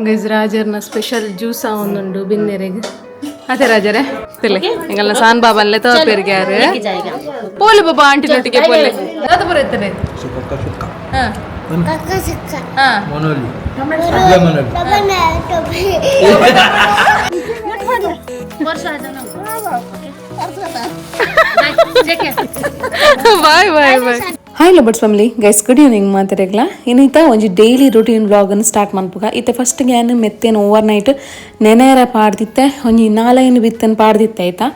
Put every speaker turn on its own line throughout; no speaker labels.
Guys ರಾಜರ್ನ special juice ಒಂದುಂಡು ಬಿನ್ನೆರೆಗ್. ಅದೇ ರಾಜರೇ ತಿಳಿ ಎಂಗಲ್ನ ಸಾನ್ ಬಾಬನ್ಲೆ ತೋಪೆರ್ಗೆ ಯಾರು ಪೋಲೆ ಬಾಬಾ ಆಂಟಿ ನೊಟ್ಟಿಗೆ ಪೋಲೆ ಅದು ಬರುತ್ತೆ.
ಸುಕ್ಕ ಸುಕ್ಕ.
ಹಾ ಹಾ.
ಮನೋಲಿ ಅಡ್ಲೆ ಮನೋಲಿ.
Bye bye bye.
Hi lovers family, guys, good evening ಮಾತಾಡಗ್ಲ. ಇನ್ನಿತ ಒಂಜಿ ಡೈಲಿ ರುಟೀನ್ ವ್ಲಾಗನ್ನು ಸ್ಟಾರ್ಟ್ ಮನ್ಪುಗ. ಇತ್ತೆ ಫಸ್ಟ್ ಗ್ಯಾನ್ ಮೆತ್ತೇನು ಓವರ್ ನೈಟ್ ನೆನೆಯರ ಪಾಡ್ದಿತ್ತೆ. ಒಂಜಿ ನಾಲೈನು ಬಿತ್ತನ್ ಪಾಡ್ದಿತ್ತೆ ಆಯ್ತಾ.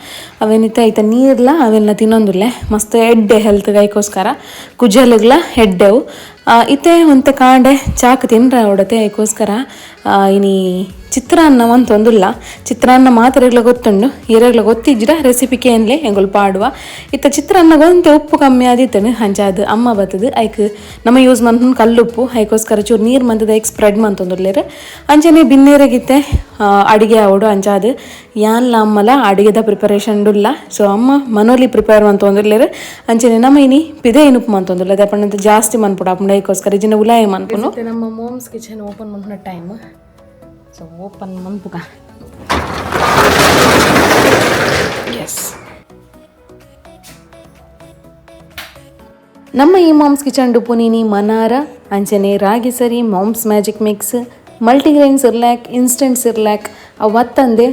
ಅವೇನಿತ್ತೆ ಐತ ನೀರ್ಲ ಅವೆಲ್ಲ ತಿನ್ನೊಂದುಲ್ಲೆ. ಮಸ್ತ್ ಎಡ್ಡೆ ಹೆಲ್ತ್ ಐಕೋಸ್ಕರ, ಕುಜಲ್ಗ್ಲ ಎಡ್ಡೆವು. ಇತ್ತೆ ಒಂತೆ ಕಾಂಡೆ ಚಾಕ್ ತಿನ್ರ ಹೊಡತೆ. ಐಕೋಸ್ಕರ ಇನಿ ಚಿತ್ರಾನ್ನ ಮಂತೊಂದುಲ್ಲ. ಚಿತ್ರಾನ್ನ ಮಾತೆರೆಗ್ಲ ಗೊತ್ತುಂಡು. ಇರೆಗ್ಲ ಗೊತ್ತಿಜ್ಜಿಡ ರೆಸಿಪಿ ಕೇನ್ಲೆ, ಎಂಗುಲ್ ಪಾಡುವ. ಇತ್ತ ಚಿತ್ರಾನ್ನ ಒಂತೆ ಉಪ್ಪು ಕಮ್ಮಿ ಆದಿತ್ತನು. ಅಂಚಾದ್ ಅಮ್ಮ ಬತ್ತದು ಐಕ್ ನಮ್ಮ ಯೂಸ್ ಮನ್ಪುನ ಕಲ್ಲುಪ್ಪು. ಐಕೋಸ್ಕರ ಚೂರು ನೀರು ಮಂತದ ಐಕ್ ಸ್ಪ್ರೆಡ್ ಮಂತೊಂದುಲ್ಲೆರ್. ಅಂಚನೆ ಬಿನ್ನೇರಗಿತ್ತೆ ಅಡಿಗೆ ಆವಡು. ಅಂಚಾದ್ ಯಾನ್ಲ ಅಮ್ಮಲ ಅಡಿಗೆದ ಪ್ರಿಪರೇಷನ್ ಉಲ್ಲ. ಸೊ ಅಮ್ಮ ಮನೋಲಿ ಪ್ರಿಪೇರ್ ಮಂತೊಂದುಲ್ಲೆರ್. ಅಂಚನೆ ನಮ್ಮ ಇನಿ ಪಿದೆ ಇನುಪ್ಪು ಮಂತೊಂದುಲ್ಲ. ಅದೇ ಪಂಡ ಜಾಸ್ತಿ ಮನ್ಪುಡು ಅಪ್ಪುಂಡ. ಐಕೋಸ್ಕರ ಇಜಿನ ಉಲಾಯ ಮನ್ಪುನು.
ನಮ್ಮ ಮೋಮ್ಸ್ ಕಿಚನ್ ಓಪನ್ ಮನ್ಪುನ ಟೈಮ್. ಸೊ ಓಪನ್ ಮನ್ಪುಗ. ಎಸ್.
ನಮ್ಮ ಈ ಮಾಮ್ಸ್ ಕಿಚನ್ ಡುಪುನಿನಿ ಮನಾರ, ಅಂಚನೆ ರಾಗಿ ಸರಿ, moms magic mix, multigrain Cerelac, instant Cerelac ಅವತ್ತಂದೆ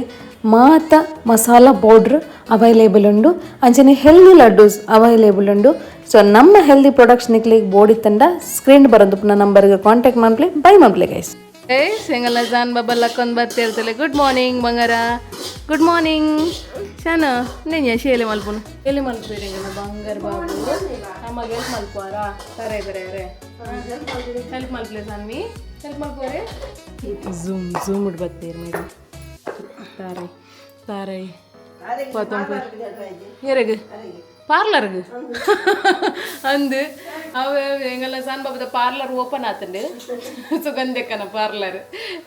ಮಾತ ಮಸಾಲ ಪೌಡ್ರ್ ಅವೈಲೇಬಲ್ ಉಂಡು. ಅಂಚನೆ ಹೆಲ್ದಿ ಲಡ್ಡೂಸ್ ಅವೈಲೇಬಲ್ ಉಂಡು. ಸೊ ನಮ್ಮ ಹೆಲ್ದಿ ಪ್ರೊಡಕ್ಟ್ಸ್ ನಿಕ್ಲಿಗೆ ಬೋಡಿ ತಂಡ ಸ್ಕ್ರೀನ್ ಬರೋದು ನಂಬರ್ಗೆ ಕಾಂಟ್ಯಾಕ್ಟ್ ಮನ್ಪ್ಲೆ, ಬೈ ಮನ್ಪ್ಲೆ ಗೈಸ್.
ಏ ಸಿಂಗಲ್ ಜಾನ್ ಬಾಬಾ ಲಕ್ಕೊಂದು ಬರ್ತಿರ್ತಲೆ. ಗುಡ್ ಮಾರ್ನಿಂಗ್ ಬಂಗಾರ, ಗುಡ್ ಮಾರ್ನಿಂಗ್ ಶಾನ. నేను ಶೇಲೆ ಮಲ್ಪುನು ಎಲ್ಲಿ ಮಲ್ಪೇರಿ ಬಂಗಾರ ಬಾಬು? ಅಮ್ಮಗೆ ಹೆಲ್ಪ್ ಮಲ್ಪುವಾರಾ? ಸరే ಬರೇ ಅರೆ ಹೆಲ್ಪ್ ಮಲ್ಪಲೆ ಸಾನ್ವಿ, ಹೆಲ್ಪ್ ಮಲ್ಪುವರೆ. ಝೂಮ್ ಝೂಮ್ ಬತ್ತೀರಿ ಮೇಡಮ್. ತಾರೈ ತಾರೈ ಪತ್ತೊಂಬ ಎರೆಗ್ ಪಾರ್ಲರ್ಗ್ ಅಂದು ಅವ ಎಂಗಲ್ಲ ಸಣ್ಣ ಬಾಬುದ ಪಾರ್ಲರ್ ಓಪನ್ ಆತಂಡು. ಸುಗಂಧಕ್ಕನ ಪಾರ್ಲರ್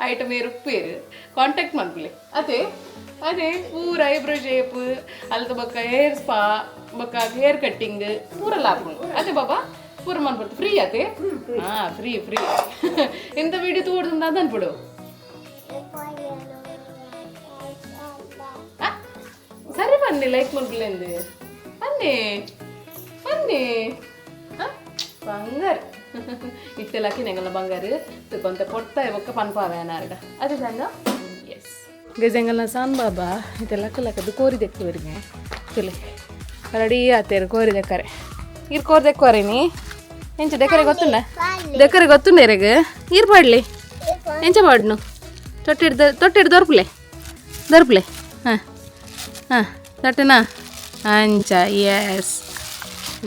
ಐಟಮ್ ಏರು ಉಪ್ಪೇರು ಕಾಂಟ್ಯಾಕ್ಟ್ ಮನ್ಪುಲೆ. ಅದೇ ಅದೇ ಪೂರ ಐಬ್ರೋ ಶೇಪ್ ಅಲ್ತ ಬೊಕ್ಕ ಹೇರ್ ಸ್ಪಾ ಬೊಕ್ಕ ಹೇರ್ ಕಟ್ಟಿಂಗ್ ಪೂರ ಲಾಪುಂಡು. ಅದೇ ಬಾಬಾ, ಪೂರ ಮನ್ಪುಡು ಫ್ರೀ ಅತೆ. ಹಾ, ಫ್ರೀ ಫ್ರೀ. ಎಂತ ವಿಡಿಯೋ ತೋಡ್ದು ಅನ್ಪುಡು. ಆ, ಸರಿ ಬನ್ನಿ, ಲೈಕ್ ಮಲ್ಪುಲೆಂದು ಬನ್ನಿ ಬನ್ನಿ. ಆ, ಬಂಗಾರ ಇತ್ತೆಲಕ್ಕಿ ನೆಂಗಲ ಬಂಗಾರ ತುಕೊಂತ ಪೊಟ್ಟ ಬೊಕ್ಕ ಪನ್ಪಾವೆ ಅನಾರ್ಡ. ಅದೇ ಸಣ್ಣ. ಎಸ್ ಗೈಸ್, ಎಂಗಲ್ನ ಸಾನ್ ಬಾಬಾ ಇತ್ತೆ ಲಕ್ಕ ಲಕ್ಕದು ಕೋರಿ ದೆಕ್ಕುವರಿಗೆ ತುಲೆ ರೆಡಿ ಆತೇರು. ಕೋರಿ ದೆಕ್ಕರೆ ಈರ್ ಕೋರಿ ದೆಕ್ಕುವರೆ ನೀ ಎಂಚ ದೆಕ್ಕರೆ ಗೊತ್ತುಂಡ? ದೆಕ್ಕರೆ ಗೊತ್ತುಂಡ ಎರೆಗ್? ಈರ್ ಪಾಡ್ಲಿ, ಎಂಚ ಪಾಡ್ನು? ತೊಟ್ಟಿಡ್ದ ತೊಟ್ಟಿಡ್ ದೊರ್ಪುಲೆ ದೊರ್ಪುಲೆ. ಹಾಂ ಹಾಂ, ತಟ್ಟೆನಾ ಅಂಚ. Yes,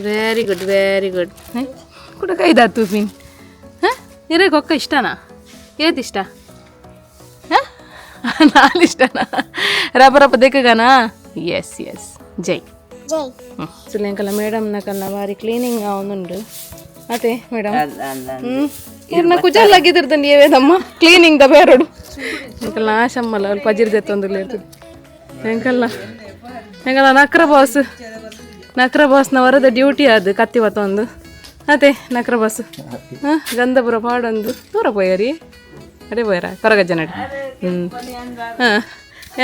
very good, very good. ಕೂಡ ಕೈದಾತು ಮೀನ್. ಹಾಂ, ಇರಕ್ಕೆ ಒಕ್ಕ ಇಷ್ಟನಾ? ಏತ್ ಇಷ್ಟ? ಹಾಂ, ನಾಲ್ ಇಷ್ಟನಾ? ರಪ ರಪ ದೆಕ್ಕಗನಾ? ಎಸ್ ಎಸ್, ಜೈ. ಸುಲೇಂಕಲ್ಲ ಮೇಡಮ್ ನಕಲ್ನ ಬಾರಿ ಕ್ಲೀನಿಂಗ್ ಉಂಡು ಅದೇ ಮೇಡಮ್. ಹ್ಞೂ, ಇರ್ನ ಕುಜಾಲಾಗಿದ್ರದಂడి ಏವೇದಮ್ಮ ಕ್ಲೀನಿಂಗ್ the ಬೇರೋಡು. ಎಂಕಲ್ನ ಆಶಮ್ಮಲ್ಲ ಅಲ್ಲಿ ಪಜಿರ್ ದೆತ್ತೊಂದು ಇರ್ತದೆ. ಎಂಕಲ್ಲ ಎಂಕಲ್ಲ ನಕ್ರ ಬಾಸ್, ನಕ್ರ ಬಾಸ್ನ ವರದ ಡ್ಯೂಟಿ ಅದು ಕತ್ತಿ ಬತ್ತೊಂದು. ಅದೇ ನಕ್ರ ಬಾಸ್. ಹಾಂ, ಗಂಧಪುರ ಪಾಡೊಂದು ದೂರ ಪೋಯರಿ. ಅಡೆ ಪೋಯರ ಕೊರಗಜ್ಜ ನಡಿ. ಹ್ಞೂ ಹಾಂ,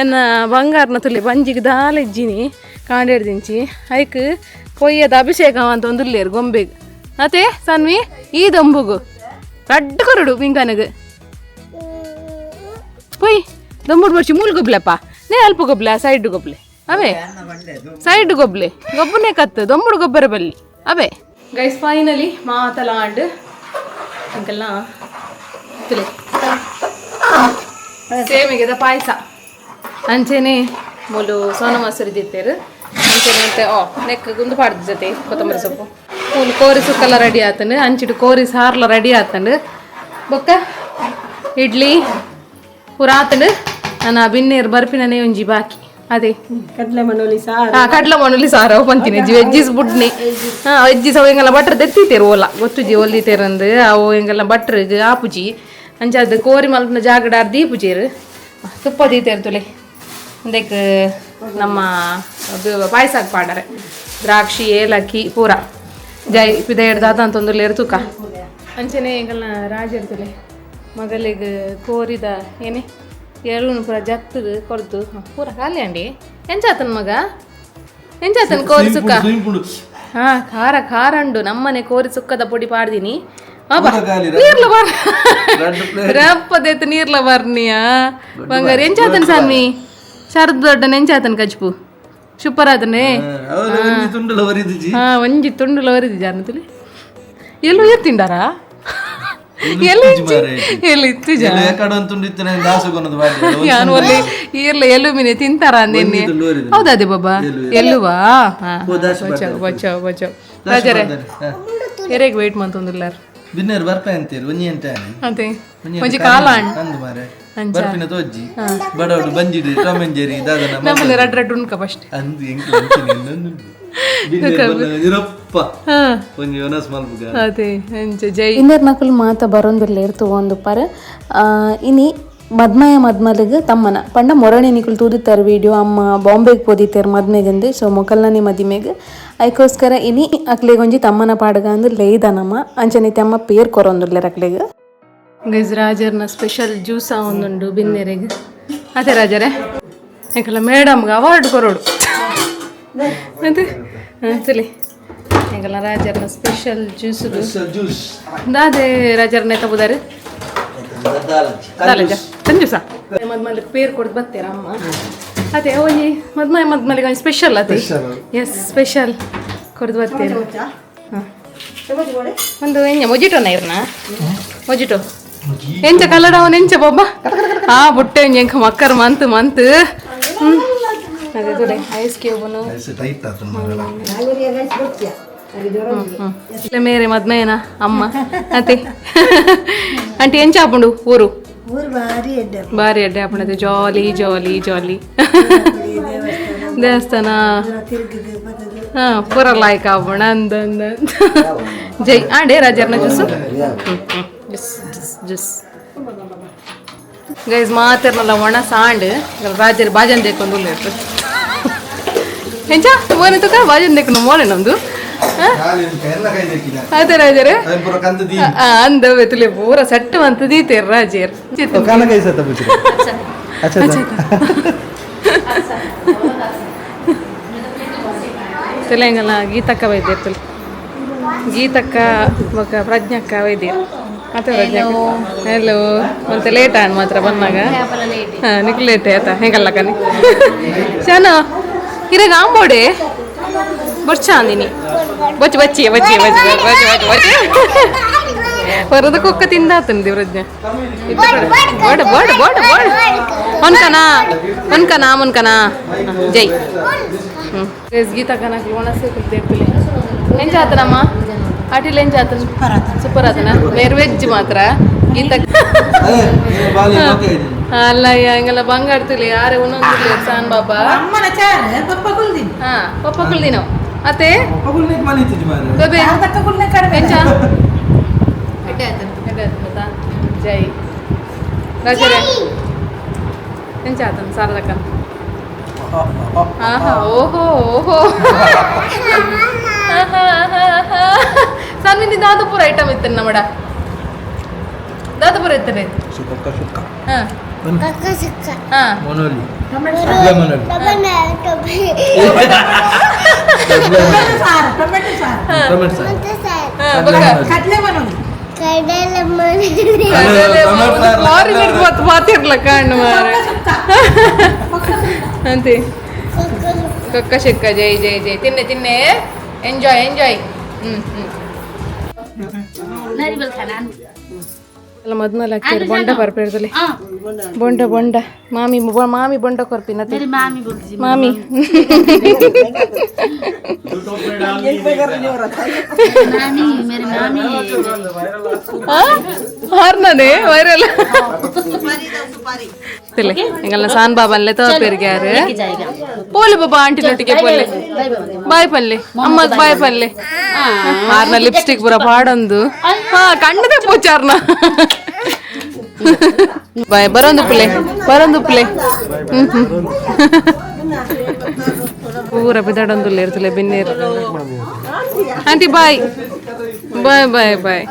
ಎನ್ನ ಬಂಗಾರನ ತುಲಿ ಬಂಜಿಗೆ ದಾಲ ಇಜ್ಜಿನಿ ಕಾಂಡೇಡ್ದಿಂಚಿ. ಐಕ್ ಪೊಯ್ಯದ ಅಭಿಷೇಕ ಅಂತ ಒಂದು ಉಲ್ಲೇರು ಗೊಂಬೆಗ್. ಅತೆ ಸನ್ವಿ, ಈ ದೊಂಬುಗು ರಡ್ಡು ಕೊರಡು ಮಿಂಕನಗ್ ಪೊಯ್ ದೊಂಬುಡು ಬರ್ಚಿ. ಮೂಲು ಗೊಬ್ಲೆಪ್ಪ ನೇ, ಅಲ್ಪ ಗೊಬ್ಲೆ, ಸೈಡ್ ಗೊಬ್ಲೆ ಅವೇ, ಸೈಡ್ ಗೊಬ್ಲೆ ಗೊಬ್ಬನೇ ಕತ್ತು ದೊಂಬುಡು ಗೊಬ್ಬರ ಬಲ್ಲಿ ಅವೇ. ಗೈಸ್, ಫೈನಲಿ ಮಾತಲಾಂಡ್ ಅಂಕಲ್ನ ತುಲೆ ಸೇಮಿಗೆದ ಪಾಯಸ. ಅಂಚೆನೆ ಮೂಲು ಸೋನ ಮೊಸರು ದಿತ್ತೇರು. ಅಂಚೆನೆ ಅಂತೆ ಓ ನೆಕ್ ಗುಂದು ಪಾಡ್ದು ಜೊತೆ ಕೊತ್ತಂಬರಿ ಸೊಪ್ಪು. ಮೂಲು ಕೋರಿ ಸುಕ್ಕೆಲ್ಲ ರೆಡಿ ಆತಂಡು. ಅಂಚಿಡು ಕೋರಿ ಸಾರ್ಲ ರೆಡಿ ಆತಂಡು. ಬೊಕ್ಕ ಇಡ್ಲಿ ಪೂರ ಆತಂಡು. ನಾನು ಬಿನ್ನೇರು ಬರ್ಪಿನನೇ ಒಂಜಿ ಬಾಕಿ ಅದೇ.
ಕಡಲೆ ಮನೋಲಿ ಸಾರು.
ಹಾ, ಕಡ್ಲೆ ಮಣಲಿ ಸಾರು ಪಂತಿನಿ ವೆಜ್ಜಿಸ್ ಬುಡ್ನಿ. ಹಾ, ವೆಜ್ಜಿಸ್ ಅವು ಎಂಗೆಲ್ಲ ಬಟ್ರ್ ದೆತ್ತಿತ್ತೇರು ಓಲ ಗೊತ್ತುಜಿ ಒಲ್ಲಿತೇರಂದು. ಅವು ಎಂಗೆಲ್ಲ ಬಟ್ರ್ ಆಪುಜಿ. ಅಂಚ ಅದು ಕೋರಿ ಮಲ್ಪನ ಜಾಗಡ ದೀಪುಜೇರು ತುಪ್ಪ ದೀತೇರು ತುಲೆ. ಅದಕ್ಕೆ ನಮ್ಮ ಅದು ಪಾಯಸ ಪಾಡರೆ ದ್ರಾಕ್ಷಿ ಏಲಕ್ಕಿ ಪೂರ ಜೈ ಪಿದ ಹಿಡ್ದು ಅಂತಂದು ತೂಕ. ಅಂಚನೆ ಎಂಗಲ್ನ ರಾಜ ಇರ್ತಲೆ. ಮಗಲಿಗೆ ಕೋರಿದ ಏನೇ ಎಳುನು ಪೂರ ಜತ್ತದು ಕೊರ್ದು ಪೂರ ಖಾಲಿ ಅಂಡಿ. ಎಂಚಾತನ್ ಮಗ, ಎಂಚಾತನ್ ಕೋರಿ ಸುಕ್ಕ? ಹಾ, ಖಾರ ಖಾರ ಉಂಡು. ನಮ್ಮನೆ ಕೋರಿ ಸುಕ್ಕದ ಪೊಡಿ ಪಾಡ್ದಿನಿ. ನೀರ್ಲ ಬಾರ್ ರಪ್ಪದೈತು, ನೀರ್ಲ ಬರ್ನಿಯಾ ಬಂಗಾರ. ಎಂಚಾತನ್ ಸ್ವಾಮಿ ಶರದ್ ದೊಡ್ಡ ಎಂಚಾತನ್ ಕಜ್ಪು ಸೂಪರ್ ಆತನೆ. ಹಾ, ಒಂಜಿ ತುಂಡುಲ ಒರಿದಿ ಜಾನ ತುಲಿ. ಎಲ್ಲೂ ಎತ್ತಿಂಡಾರಾ? ಎಲ್ಲಿ ಎಲ್ಲಿ ಇತ್ತು ಜನ ಯಾನು ಒಲ್ಲೆ ಈರ್ಲ ಎಲುಮಿನೆ ತಿಂತಾರ ಅಂದೇನೆ. ಹೌದಾದೆ ಬಾಬಾ, ಎಲ್ಲುವಾ? ಬಚಾವ್ ಬಚಾವ್ ಬಚಾವ್. ರಾಜರೇ, ಎರೆಗ್ ವೇಟ್ ಮಂತೊಂದುಲ್ಲಾರ್?
ಬಿನ್ನೇರು ಬರ್ಪೆ ಅಂತೀರಿ ಒಂಜಿ ಎಂಟ.
ಅದೇ ಒಂಜಿ ಕಾಲ
ಅಂದು ಮಾರೆ ಬರ್ಪಿನ ತೋಜ್ಜಿ ಬಡವಡು ಬಂಜಿಡು Tom and Jerry ದಾದನ.
ನಮ್ಮನೆ ರಡ್ ರಡ್ ಉಣ್ಕ ಫಸ್ಟ್.
ಅಂದು ಎಂಕ್ ಇರಪ್ಪ ಒಂಜಿ ಒನಸ್ ಮಲ್ಪುಗ.
ಅದೇ ಅಂಚ ಜೈ.
ಇನ್ನರ್ ನಕುಲು ಮಾತ ಬರೊಂದುಲ್ಲೆರ್ ತೂವೊಂದುಪ್ಪರ್. ಇನಿ ಮದ್ಮಯ ಮದ್ಮಲಿಗ್ ತಮ್ಮನ ಪಂಡ ಮೊರಣೆ ನಿಕುಲು ತೂದಿತ್ತಾರೆ ವೀಡಿಯೋ. ಅಮ್ಮ ಬಾಂಬೆಗೆ ಪೋದಿತ್ತೆರ್ ಮದ್ಮೆಗಂದು. ಸೊ ಮೊಕಲ್ನನೆ ಮದಿಮೆಗ್ ಐಕೋಸ್ಕರ ಇನಿ ಅಕ್ಲೆಗ್ ಒಂಜಿ ತಮ್ಮನ ಪಾಡ್ಗ ಅಂದ್ ಲೇಯ್ದ ನಮ್ಮ. ಅಂಚನೆ ತಮ್ಮ ಪೇರ್ ಕೊರೊಂದುಲ್ಲೆರ್ ಅಕ್ಲೆಗ್.
ಗೈಸ್, ರಾಜರ್ನ ಸ್ಪೆಷಲ್ ಜ್ಯೂಸ್ ಒಂದುಂಡು ಬಿನ್ನೆರೆಗ್. ಅದೇ ರಾಜರೇ, ಎಂಕಲ್ಲ ಮೇಡಮ್ಗೆ ಅವಾರ್ಡ್ ಕೊರೋಡು ಅದೇ ತುಲಿ. ಎಂಕಲ್ಲ ರಾಜರ್ನ ಸ್ಪೆಷಲ್ ಜ್ಯೂಸ್.
ಜ್ಯೂಸ್.
ದಾದೆ ರಾಜರ್ನ ತಗೋದಾರೆ ದಾಲಜ ತಂಜುಸ ಮದ್ಮಲಿಗೆ ಪೇರ್ ಕೊಡ್ದು ಬತ್ತೀರ ಅಮ್ಮ. ಅದೇ ಒಂಜಿ ಮದ್ಮಯ ಮದ್ಮಲಿಗೆ ಒಂಜಿ ಸ್ಪೆಷಲ್ ಅದೇ. ಎಸ್, ಸ್ಪೆಷಲ್ ಕೊಡ್ದು ಬತ್ತೀರ. ಹಾಂ, ಒಂದು ಎಂಜ ಮೊಜಿಟೋನ ಇರ್ನ? ಮೊಜಿಟೋ ಎಂಚ ಕಲ್ಲಡ ಅವನ ಎಂಚ ಬಾಬಾ? ಆ ಬುಟ್ಟೆ ಒಂಜಿ ಎಂಕ ಮಕ್ಕರ್ ಮಂತ್ ಮಂತ್. ಅದೇ ತುಲೆ ಐಸ್ ಕ್ಯೂಬ್ನು.
ಟೈಟ್ ಆತು.
ಇಲ್ಲ ಮೇರೆ ಮದ್ಮಯನ ಅಮ್ಮ ಅತೆ ಆಂಟಿ, ಎಂಚ ಆಪುಂಡು ಊರು?
ಊರು ಭಾರಿ ಎಡ್ಡೆ.
ಬಾರಿ ಅಡ್ಡೆ ಆಪುಂಡು. ಜಾಲಿ ಜಾಲಿ ಜಾಲಿ ದೇವಸ್ಥಾನ.
ತಿರುಗಿದು ಬತ್ತದು.
ಹಾ, ಪೂರ ಲಾಯ್ಕ್ ಆಪುಂಡು. ಅಂದ ಅಂದ ಜೈ ಆಂಡೆ ರಾಜರ್ನ juice juice juice juice. Guys, ಮಾತಿರ್ನಲ್ಲ ಒಣ ಸಾಂಡ್ ರಾಜರು ಬಾಜನ್ ದೇಕೊಂದು ಉಲ್ಲೇರು. ಎಂಚ ಮೋನೆ ತುಕ ಬಾಜನ್ ದೇಕೊಂಡು ಮೋನೆ ನಮ್ದು. ಅದೇ ರಾಜರೇ.
ಪೂರ ಕಂದು ದೀ.
ಅಂದ ಬೆತ್ತಲೆ ಪೂರ ಸೆಟ್ ಮಂತ್ ದೀತೇರ್ ರಾಜೇರ್.
ಕಾಲ ಕೈ ಸತ್ತ ಪುಚ್ಚಿರ. ಅಚ್ಚಾ.
ತೆಲಂಗಾಣ ಗೀತಕ್ಕ ವೈದ್ಯರು, ಗೀತಕ್ಕ ಬೊಕ್ಕ ಪ್ರಜ್ಞಕ್ಕ ವೈದ್ಯರು. ಅತ್ತೆ ಪ್ರಜ್ಞಕ್ಕ, ಹಲೋ. ಮತ್ತೆ ಲೇಟ್ ಆನ್ ಮಾತ್ರ ಬಂದಾಗ. ಹಾಂ, ನಿಕ್ ಲೇಟ್ ಆಯ್ತಾ? ಹೆಂಗಲ್ಲ ಕನಿ ಶಾನ ಇರಾಗ ಆಂಬೋಡೆ ಬೊಚ್ಚ ಅಂದಿನಿ. ಬೊಚ್ಚ ಬಚ್ಚಿ ಬಚ್ಚಿ ಬಚ್ಚಿ ಬಚ್ಚಿ ಬಚ್ಚಿ ಬಚ್ಚಿ ಬರದ ಕುಕ್ಕ ತಿಂದಾತಂದಿ ಪ್ರಜ್ಞೆ. ಬೋಡ ಬೋಡ ಬೋಡ ಬೋಡ. ಒನ್ಕನಾ ಒನ್ಕನಾ ಮುನ್ಕನಾ ಜೈ. ಹ್ಞೂ ಗೀತಕ್ಕನ ಒಣಸೆ ಕುಲ್ತೇರ್ತಿಲ್ಲ. ಎಂಚ ಆತನಮ್ಮ ಅಟಿಲ್? ಎಂಚ ಆತನ? ಸೂಪರ್ ಆತನ. ಬೇರೆ ವೆಜ್ ಮಾತ್ರ ಗೀತಕ್ಕ. ಅಲ್ಲ, ಹಂಗೆಲ್ಲ ಬಂಗಾಡ್ತಿಲ್ಲ ಯಾರೇ ಒಂದೊಂದು ಸಾನ್ ಬಾಬಾ.
ಅಮ್ಮನ ಚಾರ್ ಪಪ್ಪ ಕುಲ್ದಿನಿ.
ಹಾ, ಪಪ್ಪ ಕುಲ್ದಿನೋ ಅತ್ತೆ? ಬೇಬೆ.
ತಕ್ಕ ಕುಲ್ನೆ ಕಡಿಮೆ.
ಎಂಚ ಎಡ್ಡೆ ಆತನ. ಜೈ ರಾಜರೇ. ಎಂಚ ಆತನ ಸಾರದಕ್ಕ? ಆಹಾ, ಓಹೋ ಓಹೋ. ಸಣ್ಣ ದಾದಪುರ ಐಟಮ್ ಇತ್ತು ನಮ್ಮಡ. ದಾದಪುರ ಇತ್ತನೆ.
ಸುಕ್ಕ ಸುಕ್ಕ.
ಹಾ ಹಾ.
ಮೊನೋಲಿ.
ಸಾರು, ಟೊಮೆಟೊ ಸಾರು.
ಟೊಮೆಟೊ ಸಾರು.
ಕಡಲೆ ಮನೋಲಿ.
ಲಾರಿ ಹಿಡ್ದು ಮಾತಿರ್ಲ ಕಾಣು ಮಾರ್ರೆ. ಅಂತೆ ಕಕ್ಕ ಸಿಕ್ಕ. ಜೈ ಜೈ ಜೈ. ತಿನ್ನೆ ತಿನ್ನೆ, ಎಂಜಾಯ್ ಎಂಜಾಯ್. ಹ್ಮ್ ಹ್ಮ್. ಎಲ್ಲ ಮದ್ಮೇಲೆ ಹಾಕ್ತಾರೆ ಬೊಂಡ ಪರ್ಪೇರ್ದಲ್ಲಿ. ಬೊಂಡ ಬೊಂಡ ಮಾಮಿ ಮಾಮಿ ಬೊಂಡ ಕೊರ್ಪಿನ ಮಾಮಿ. ಹಾರ್ನದೇ ವೈರಲ್ ತಿಲೆ. ಎಂಗಲ್ನ ಸಾನ್ ಬಾಬನ್ಲೆ ತೋಪೆರ್ಗ್ಯಾರು. ಪೋಲೆ ಬಾಬಾ, ಆಂಟಿ ನೊಟ್ಟಿಗೆ ಪೋಲೆ. ಬಾಯ್ ಪಲ್ಲೆ, ಅಮ್ಮಗ್ ಬಾಯ್ ಪಲ್ಲೆ. ಆರ್ನ ಲಿಪ್ಸ್ಟಿಕ್ ಪೂರ ಪಾಡೊಂದು. ಹಾ, ಕಣ್ಣದೇ ಪೋಚಾರ್ನ. ಬಾಯ್, ಬರೋಂದು ಪುಲೆ, ಬರೋಂದು ಪುಲೆ. Hmm hmm. ಪೂರ ಬಿದಾಡೊಂದುಲ್ಲ ಇರ್ತಲೆ ಬಿನ್ನೇರು. Aunty bye. Bye bye bye.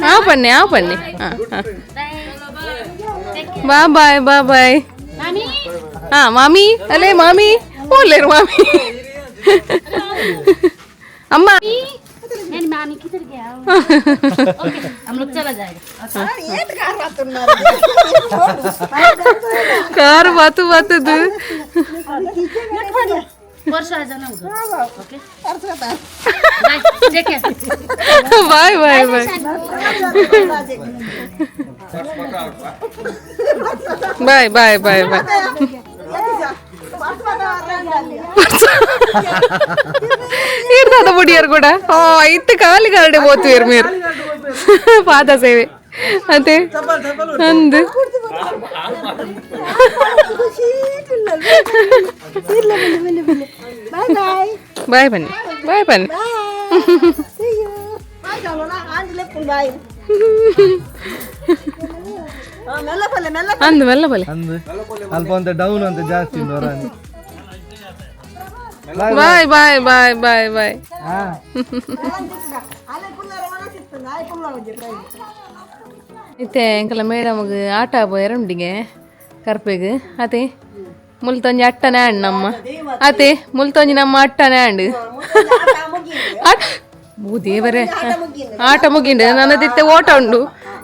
ಆ ಬನ್ನಿ, ಆ ಬನ್ನಿ. ಹಾಂ ಹಾಂ, ಬಾ ಬಾಯ್ ಬಾ ಬಾಯ್. ಹಾಂ ಮಾಮಿ, ಅಲ್ಲೇ ಮಾಮಿ, ಓಲೇರು ಮಾಮಿ. ಅಮ್ಮ
मामी किधर गया? ओके, हम लोग चला जाएगा.
ಕಾರ್ ಬಾತು ಬಾತದು.
परसों आ जाना उधर. Okay, bye, take care.
Bye bye bye bye bye bye bye. ಇರ್ದಾದ ಬುಡಿಯರ್ ಕೂಡ. ಓ ಐತೆ ಕಾಲಿ ಗಾರ್ಡೆ పోతువేరు మీరు ಪಾದ ಸೇವೆ ಅದೇ ಅಂದು. ಬಾಯ್ ಬನ್ನಿ, ಬಾಯ್ ಬನ್ನಿ. ಅಂದು ಮೆಲ್ಲ ಬಲೆ.
ಅಂದು ಅಲ್ಪ ಅಂತ ಡೌನ್ ಅಂತ ಜಾಸ್ತಿ ಉಂಟು ಹೊರಗೆ.
Bye bye bye bye bye. ಇತ್ತೆ ಎಂಕಲ ಮೇಡಮ್ಗೆ ಆಟ ಪೋಯರ ಉಂಡಿಗೆ ಕರ್ಪೆಗ್ ಅತೆ ಮುಲ್ತೊಂಜಿ ಅಟ್ಟನೆ ಆಂಡ್ ನಮ್ಮ ಅತೆ ಮುಲ್ತೊಂಜಿ ನಮ್ಮ ಅಟ್ಟನೆ ಆಂಡ್. ಓ ದೇವರೇ, ಆಟ ಮುಗಿಂಡು. ನನ್ನದಿತ್ತೆ ಓಟ ಉಂಡು.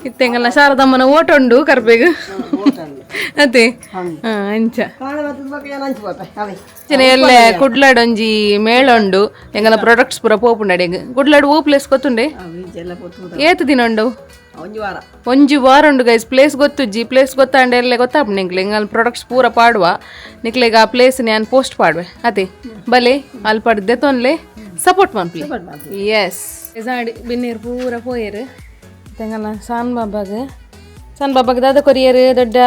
ಇತ್ತೆ ಎಂಕಲ್ನ ಶಾರದಮ್ಮನ ಓಟ ಉಂಡು ಕರ್ಪೆಗ್ ಅತೆ. ಹಾ ಅಂಚ ಎಲ್ಲ ಕುಡ್ಲಾಡ್ ಒಂಜಿ ಮೇಳ ಉಂಡು. ಎಂಗಲ ಪ್ರಾಡಕ್ಟ್ಸ್ ಪೂರ ಪೋಪುಂಡು ಅಡೆಗ್. ಕುಡ್ಲಾಡ್ ಓ ಪ್ಲೇಸ್ ಗೊತ್ತುಂಡೆ? ಏತ್ ದಿನ ಉಂಡು? ಒಂಜಿ ವಾರ ಉಂಡು ಗೈಸ್. ಪ್ಲೇಸ್ ಗೊತ್ತುಜ್ಜಿ. ಪ್ಲೇಸ್ ಗೊತ್ತಾಂಡ ಎಲ್ಲ ಗೊತ್ತಾಪುಂಡು ನಿಂಕ್ಲೆ. ಎಂಗಲ್ ಪ್ರಾಡಕ್ಟ್ಸ್ ಪೂರ ಪಾಡುವ ನಿಕ್ಲೆಗ್. ಆ ಪ್ಲೇಸ್ ನಾನು ಪೋಸ್ಟ್ ಪಾಡುವೆ ಅತೆ. ಬಲೆ ಅಲ್ಪ ದೆತೊನ್ಲೆ, ಸಪೋರ್ಟ್ ಮನ್ಪುಲೆ. ಎಸ್, ಬಿನ್ನೇರು ಪೂರ ಪೋಯೆರ್. ತೆಂಗಲ್ಲ ಸಾನ್ ಬಾಬಾಗ್, ಸಾನ್ ಬಾಬಾಗ್ ದಾದ ಕೊರಿಯರ್? ದೊಡ್ಡ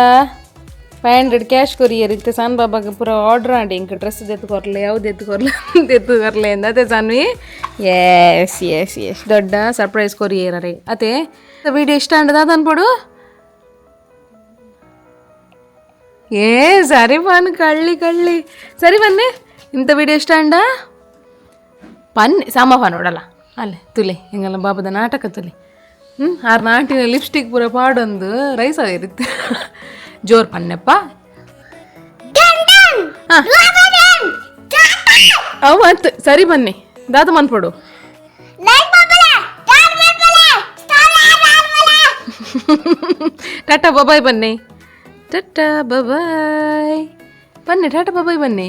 500 ಕ್ಯಾಶ್ ಕೊರಿಯರ್ ಇತ್ತೆ. ಸಾನ್ ಬಾಬಾಗ್ ಪೂರ ಆರ್ಡ್ರ್ ಆಂಡ್ ಇಂಕ್ ಡ್ರೆಸ್ ದೆತ್ತು ಕೊರ್ಲೆ, ಯಾವ್ದು ಎತ್ತು ಕೊರ್ಲೆ, ದೆತ್ತು ಕೊರ್ಲೆ ಅಂದ ಅದೇ ಸಾನ್ವಿ. ಎಸ್ ಎಸ್ ಎಸ್, ದೊಡ್ಡ ಸರ್ಪ್ರೈಸ್ ಕೊರಿಯರ್ ಅರೆ ಅದೇ. ವಿಡಿಯೋ ಇಷ್ಟ ಅಂಡದ ಅನ್ಪಡು. ಏ ಸರಿ ಬನ್, ಕಳ್ಳಿ ಕಳ್ಳಿ. ಸರಿ ಬನ್ನಿ. ಇಂಥ ವಿಡಿಯೋ ಇಷ್ಟ ಅಂಡ ಪನ್ನೆ ಸಾಮಫ ನೋಡಲ್ಲ ಅಲ್ಲೇ ತುಲೆ. ಹಿಂಗಲ್ಲ ಬಾಬದ ನಾಟಕ ತುಲೆ. ಹ್ಞೂ ಆರು ನಾಟಿನ ಲಿಪ್ಸ್ಟಿಕ್ ಪೂರ ಪಾಡೊಂದು ರೈಸ್ ಆಗಿರುತ್ತೆ. ಜೋರ್ ಪನ್ನೆಪ್ಪ. ಹಾಂ ಅವು ಅತ್ತು. ಸರಿ ಬನ್ನಿ. ದಾದ ಮನ್ಪಡು. ಟಾಟಾ ಬಾಯ್ ಬನ್ನಿ. ಟಾಟಾ ಬಾಯ್ ಬನ್ನಿ. ಟಾಟಾ ಬಾಯ್ ಬನ್ನಿ.